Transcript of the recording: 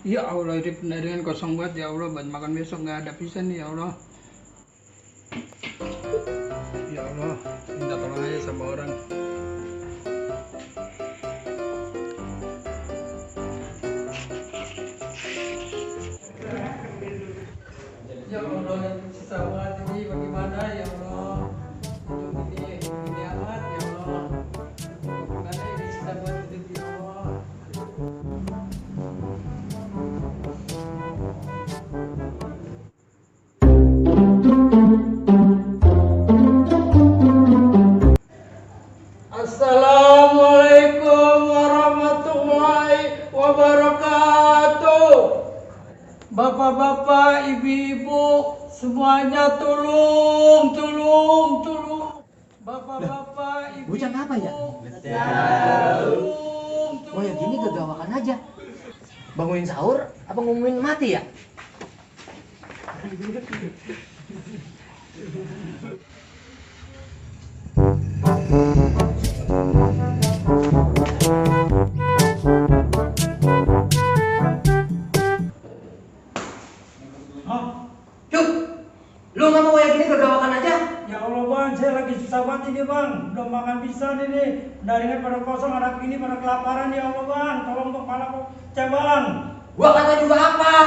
Ya Allah, ini pendaringan kosong banget ya Allah, buat makan besok nggak ada pisan nih ya Allah. Ya Allah, minta tolong aja sama orang. Ya Allah, sisa banget ini bagaimana ya Allah? Ini amat ya Allah. Bagaimana ini sisa banget hidup ya Allah? Assalamualaikum warahmatullahi wabarakatuh. Bapak-bapak, ibu-ibu, semuanya tolong. Bapak-bapak, ibu-ibu. Bocah apa ya? Tolong. Oh ya gini gagawakan aja. Bangunin sahur apa ngumumin mati ya? Cuk, lu nggak mau kayak gini gagawakan aja? Ya Allah bang, saya lagi susah banget ini bang, belum makan pisan ini, daringan pada kosong, anak ini pada kelaparan ya Allah bang, tolong bang, pala kok, bang. Gua kata juga apa?